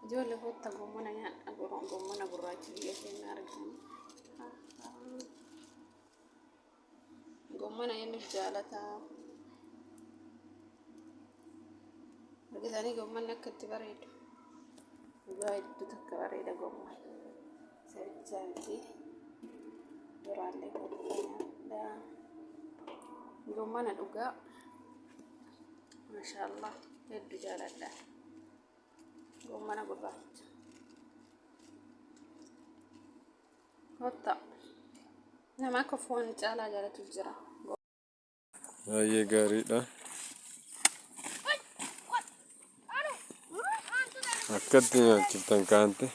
Ijoollee kottaa gommana nyaadha. Gommana gurraacha biyya keenya arginu. Gommana eenyu jaalataa? Argitanii gommanni akka itti bareedu. Dhugaa hedduu takka bareeda gomman. Sabichaa miti. Duraallee kottaa nyaadha. Gommana dhugaa. Maashaallah hedduu jaaladha. Gommana gurraacha. Kottaa. Nama akka foon caalaa jaalatu jira. Baay'ee gaariidha. Akkatti nyaachiftan kaante.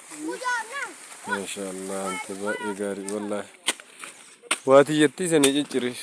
Maashaallah ante baay'ee gaarii wallaahi. Waa tiyyattii sanii cicciri.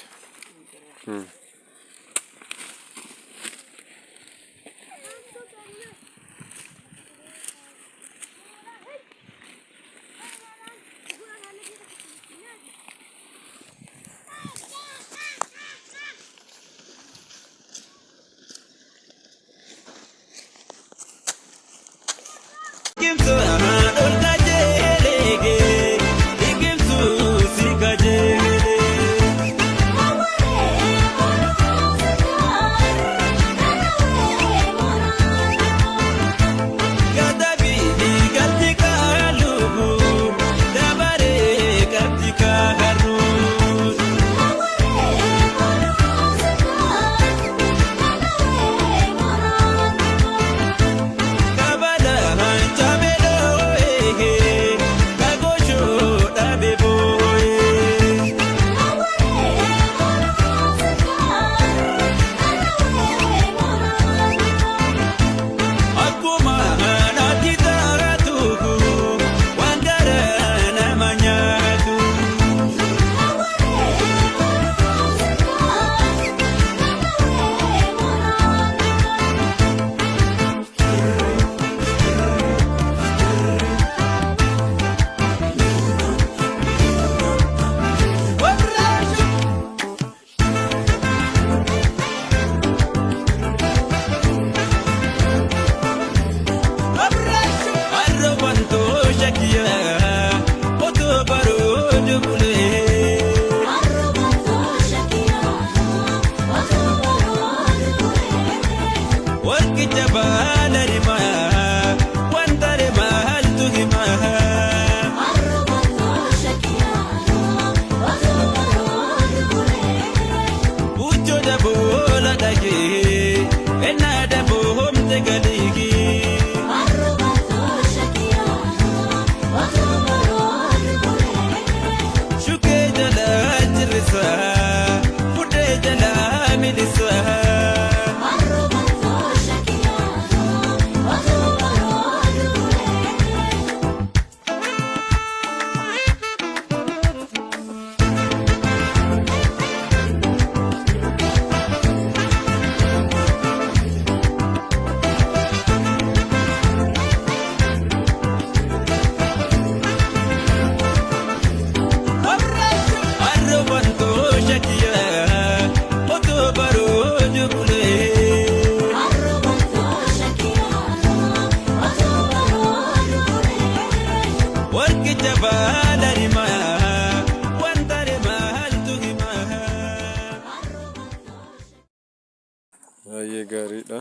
Baay'ee gaariidha.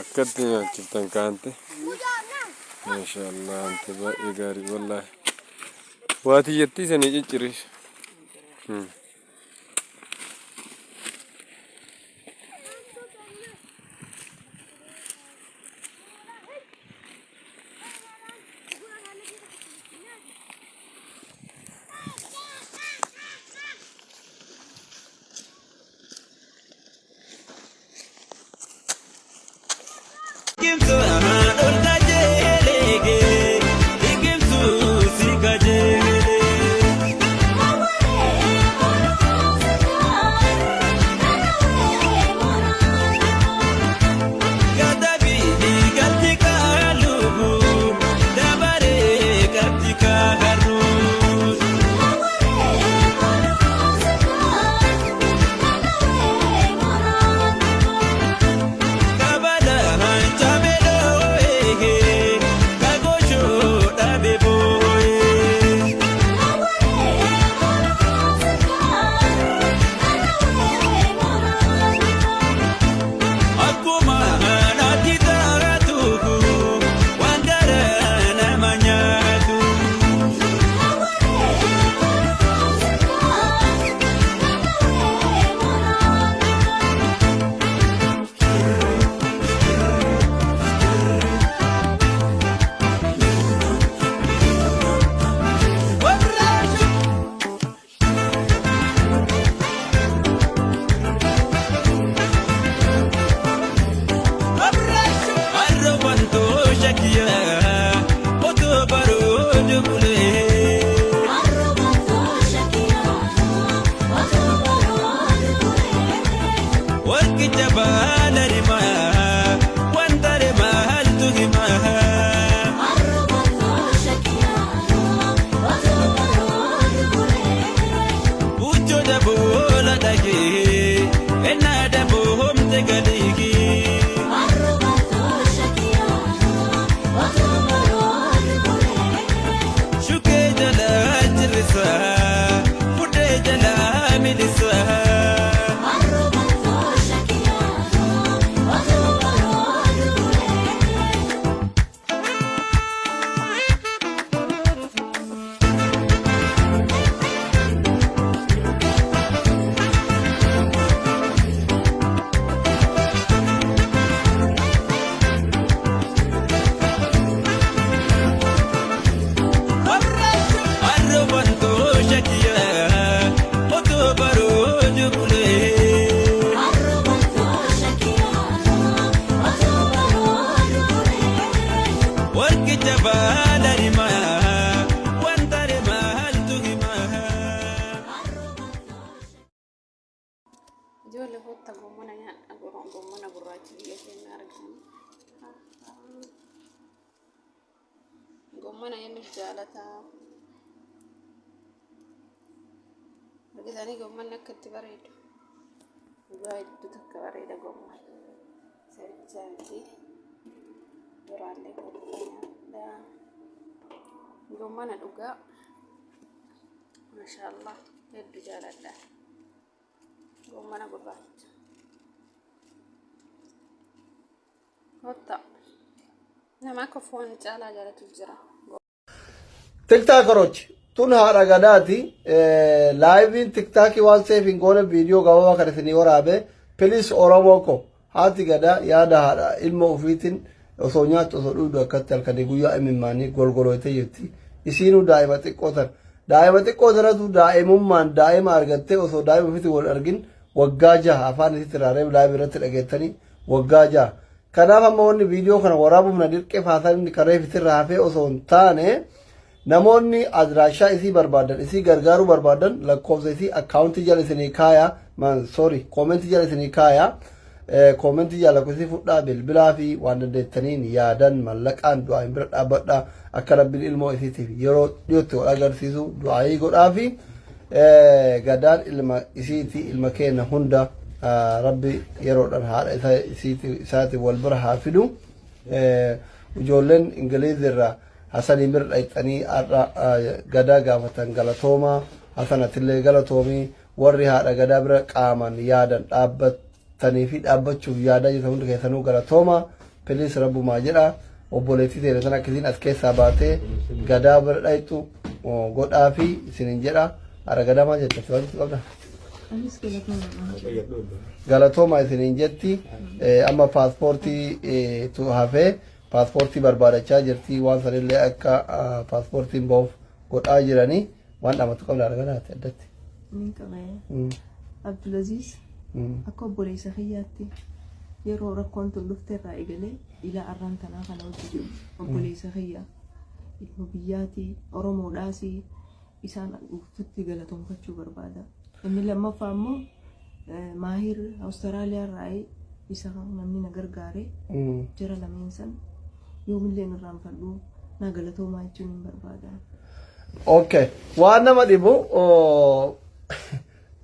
Akkatti nyaachiftan kaante. Maashaallah ante baay'ee gaarii wallaahi. Waa tiyyattii sanii cicciri. Warqicha baala rimaa wanta maaltu himaa. Ucho daboola dhagee ennaa daboomte galee. Shukee jalaa jirrisaa fudhee jalaa milisaa. Arrobantoo shakiyaa otoo barooju bulee. Warqicha baala rimaa wanta maaltu himaa. Ijoollee kottaa gommana nyaadha. Gommana gurraacha biyya keenya argitanii. Gommana inni jaalataa. Argitanii gommanni akka itti bareedu. Dhugaa hedduu takka bareeda gomman. Isa miti. Duraallee kottaa nyaadha. Gommana dhugaa. Maashaallah hedduu jaaladha. Gommana gurraacha. Kottaa. Nama akka foon caalaa jaalatu jira. Tiktaakeroch tun haadha gadaati. Liveiin TikTokii waan save hin goone, viidiyoo gabaabaa kan isinii waraabe. Please, Oromoo ko, haati gadaa yaada haadha ilma ofiitiin osoo nyaattu osoo dhugdu akkatti halkanii guyyaa imimmaanii golgolooyte jirti. Isiinuu daa'ima xiqqoo tan. Daa'ima xiqqoo tanatu daa'imummaan daa'ima argattee osoo daa'ima ofiitiin wal argin waggaa 6 afaan isitti raaree live irratti dhageettanii waggaa 6. Kanaaf amma wanni viidiyoo kana waraabuuf na dirqee faasan inni karee fitirra hafee osoo hin taane, namoonni adiraashaa isii barbaadan, isii gargaaruu barbaadan, lakkoofsa isii akkaawuntii jala isinii kaaya, man sorry, commentii jala isinii kaaya. Commentii jala lakkoofsa fudhaa, bilbilaa fi waan dandeettaniin yaadan mallaqaan du'aa hin bira dhaabbadha. Akka Rabbiin ilmoo isiitiif yeroo dhiyootti wal agarsiisu du'aayii godhaa fi gadaan ilma isiiti, ilma keenya hunda Rabbi yeroodhaan haadha isaati wal bira haa fidu. Ijoolleen Ingiliizi irraa Hasanii bira dhaqxanii har'a gadaa gaafatan, galatoomaa. Hasanatillee galatoomii. Warri haadha gadaa bira qaaman yaadan dhaabbatanii fi dhaabbachuuf yaadaa jirtan hundi keessanuu galatoomaa. Please, rabbumaa jedha, obboleettii teenya tan akkasiin as keessaa baatee gadaa bira dhaqxu godhaa fi isinin jedha. Haadha gadaa, maal jetta? Si waan jettu qabda? Anis galatooma. Galatooma isinin jetti. Amma paaspoortii tu hafee, paaspoortii barbaadachaa jirti. Waan sanillee akka paaspoortiin bahuuf godhaa jiranii. Waan dhamatu qabda haadha gadaati addatti? Nin qaba. Abdulaziz akka obboleessa kiyyaatti yeroo rakkoon tun dhufte irraa eegalee ilaa arraan tanaa kana hojii jiru obboleessa kiyya, ilma biyyaatii, Oromoodhaasii isaan guututti galatoonfachuu barbaada. Inni lammaffaa immoo Maahir Awustiraaliyaa irraa isa namni na gargaare. Jara lameen san yoomillee hin irraanfadhu, naa galatoomaa jechuun hin barbaada. Okay. Waan nama dhibu,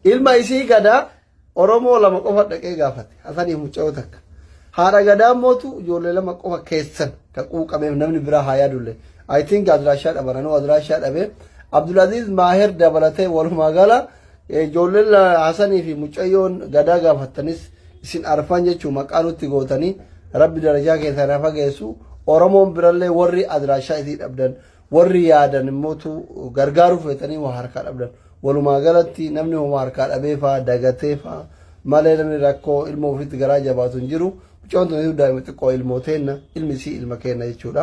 ilma isii gadaa Oromoo lama qofa dhaqee gaafate. Hasanii mucayyoo takka. Haadha gadaa mootu ijoollee lama qofa keessan ka quuqameef, namni biraa haa yaadullee. I think adiraashaa dhaban, anuu adiraashaa dhabee. Abdulaziz Maahir dabalatee walumaa gala ijoolleen Hasanii fi mucayyoon gadaa gaafattanis isin arfan jechuun maqaa nutti gootanii, Rabbi darajaa keessan haa fageessu. Oromoon birallee warri adiraashaa isii dhabdan, warri yaadan immootu gargaaruu feetanii waa harkaa dhabdan, walumaa galatti namni homaa harkaa dhabee faa dagatee faa malee namni rakkoo ilmoo ofiitti garaa jabaatu hin jiru. Mucaan tun daa'ima xiqqoo, ilmoo teenna, ilmi isii ilma keenna jechuudha.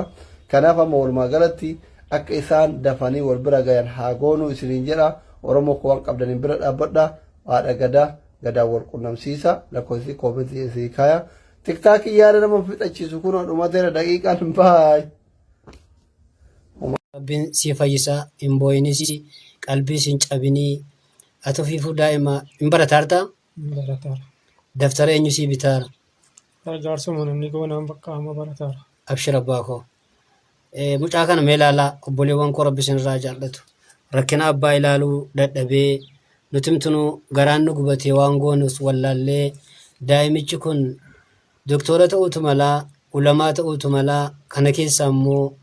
Kanaaf amma walumaa galatti akka isaan dafanii wal bira gayan haa goonuu isiniin jedha. Oromoo koo, waan qabdaniin bira dhaabbadha. Haadha gadaa gadaan wal qunnamsiisa, lakkoofsi commentii isii kaaya. TikTokii yaada nama fixachiisu kunoo dhumateera daqiiqaan. Baay. Rabbiin si fayyisaa, hin boo'inis, qalbiis hin cabinii. Ati ofiifuu daa'ima hin barataartaa? Barataara. Daftara eenyu sii bitaara? Gargaarsuma namni goonaan bakka amma barataara. Abshir abbaa koo. Mucaa kana mee ilaalaa obboleewwan koo rabbi isinirraa jaallatu. Rakkina abbaa ilaaluu dadhabee nutimtunuu garaan nu gubatee waan goonus wallaallee daa'imichi kun doktora ta'uutu malaa ulamaa ta'uutu malaa kana keessa immoo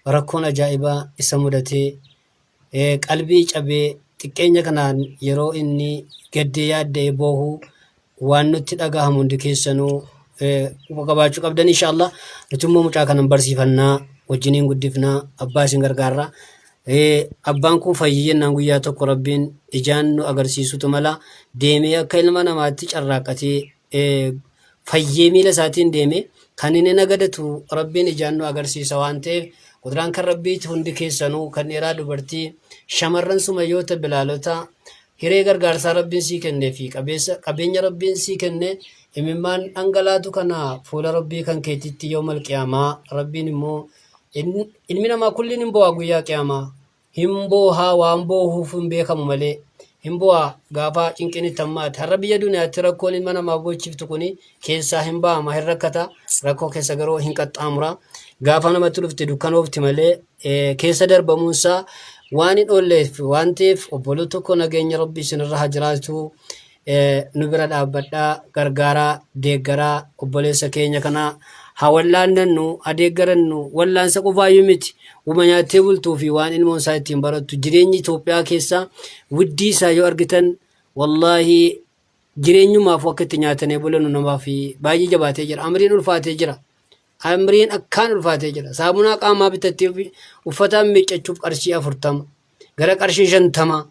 rakkoon ajaa'ibaa isa mudatee qalbii cabee xiqqeenya kanaan yeroo inni gaddee yaadda'ee boohu waan nutti dhagahamu hundi keessanuu quba qabaachuu qabdan inshaallah. Nuti immoo mucaa kanan barsiifannaa wajjiniin guddifnaa abbaa isin gargaarra. Abbaan kun fayyee jennaan guyyaa tokko rabbiin ijaan nu agarsiisutu mala deemee akka ilma namaatti carraaqqatee fayyee miila isaatiin deeme kan inni nagadatu rabbiin ijaan nu agarsiisa waan ta'eef qudraan kan rabbiiti hundi keessanuu kan dhiiraa dubartii shamarran sumayyoota bilaalota hiree gargaarsaa rabbiin sii kenne fi qabeenya rabbiin sii kenne imimmaan dhangalaatu kana fuula rabbii kan keetitti yoomal qiyaamaa rabbiin immoo ilmi namaa kulliin hin bo'aa guyyaa qiyaamaa Hin boohaa waan boohuuf hin beekamu malee. Hin bo'aa gaafa cinqiin itti hammaate. Har'a biyya duniyaatti rakkoon ilma namaa boochiftu kuni keessaa hin ba'ama hin rakkata. Rakkoo keessa garuu hin qaxxaamura. Gaafa namatti dhufte dukkanoofti malee keessa darbamuunsaa waan hin oolleef waan ta'eef obboloota tokko nageenya rabbi isinirra haa jiraatu. Nu bira dhaabbadhaa gargaaraa deeggaraa obboleessa keenya kana haa wallaannannu haa deeggarannu wallaansa qofaayyuu miti wuma nyaattee bultuu fi waan ilmoon isaa ittiin barattu jireenyi Itoophiyaa keessa widdii isaa yoo argitan wallaahi jireenyumaaf akka itti nyaatanii bulanu namaaf baay'ee jabaatee jira amriin ulfaatee jira amriin akkaan ulfaatee jira saamunaa qaamaa bitattee uffataan miiccachuuf qarshii 40 gara qarshii 50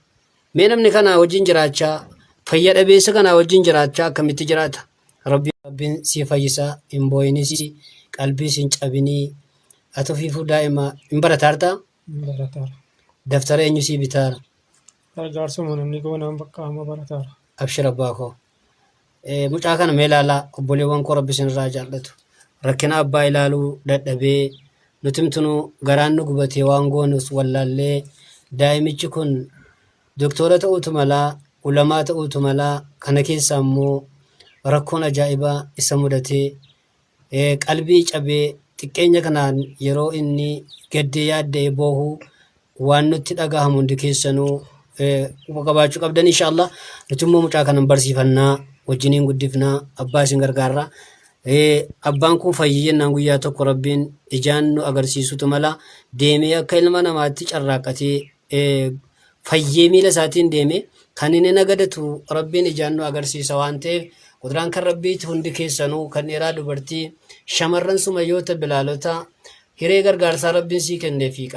Mee namni kanaa wajjin jiraachaa fayya dhabeessa kanaa wajjin jiraachaa akkamitti jiraata? Rabbiin si fayyisaa hin boo'inis qalbiis hin cabinii ati ofiifuu daa'ima hin barataartaa? Hin barataara. Daftara eenyu sii bitaara? Gargaarsuma namni goonaan bakka amma barataara. Abshir abbaa koo. Mucaa kana mee ilaalaa obboleewwan koo rabbi isinirraa jaallatu. Rakkina abbaa ilaaluu dadhabee nutimtunuu garaan nu gubatee waan goonus wallaallee daa'imichi kun doktora ta'uutu malaa ulamaa ta'uutu malaa kana keessa immoo rakkoon ajaa'ibaa isa mudatee qalbii cabee xiqqeenya kanaan yeroo inni gaddee yaadda'ee boohu waan nutti dhagahamu hundi keessanuu quba qabaachuu qabdan inshaallah. Nuti immoo mucaa kanan barsiifannaa wajjiniin guddifnaa abbaa isin gargaarra. Abbaan kun fayyee jennaan guyyaa tokko rabbiin ijaan nu agarsiisutu mala deemee akka ilma namaatti carraaqqatee fayyee miila isaatiin deeme kan inni nagadatu rabbiin ijaan nu agarsiisa waan ta'eef qudraan kan rabbiiti hundi keessanuu kan dhiiraa dubartii shamarran sumayyoota bilaalota hiree gargaarsaa rabbiin sii kenne fi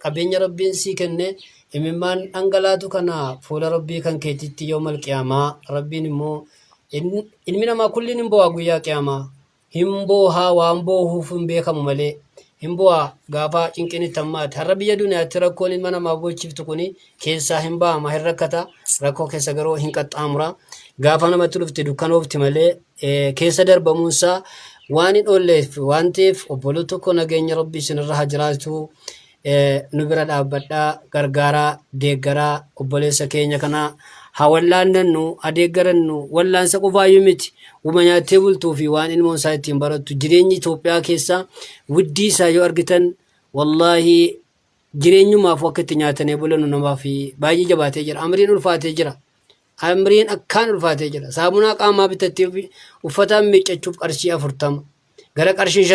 qabeenya rabbiin sii kenne imimmaan dhangalaatu kana fuula rabbii kan keetitti yoomal qiyaamaa rabbiin immoo ilmi namaa kulliin hin bo'aa guyyaa qiyaamaa Hin boohaa waan boohuuf hin beekamu malee. Hin bo'aa gaafa cinqiin itti hammaate. Har'a biyya duniyaatti rakkoon ilma namaa boochiftu kuni keessaa hin ba'ama hin rakkata. Rakkoo keessa garuu hin qaxxaamura. Gaafa namatti dhufte dukkanoofti malee keessa darbamuunsaa waan hin oolleef waan ta'eef obboloota tokko nageenya rabbi isinirra haa jiraatu. Nu bira dhaabbadhaa gargaaraa deeggaraa obboleessa keenya kana haa wallaannannu haa deeggarannu wallaansa qofaayyuu miti wuma nyaattee bultuu fi waan ilmoon isaa ittiin barattu jireenyi Itoophiyaa keessa widdii isaa yoo argitan wallaahi jireenyumaaf akka itti nyaatanii bulanu namaaf baay'ee jabaatee jira amriin ulfaatee jira amriin akkaan ulfaatee jira saamunaa qaamaa bitattee uffataan miiccachuuf qarshii 40 gara qarshii 50.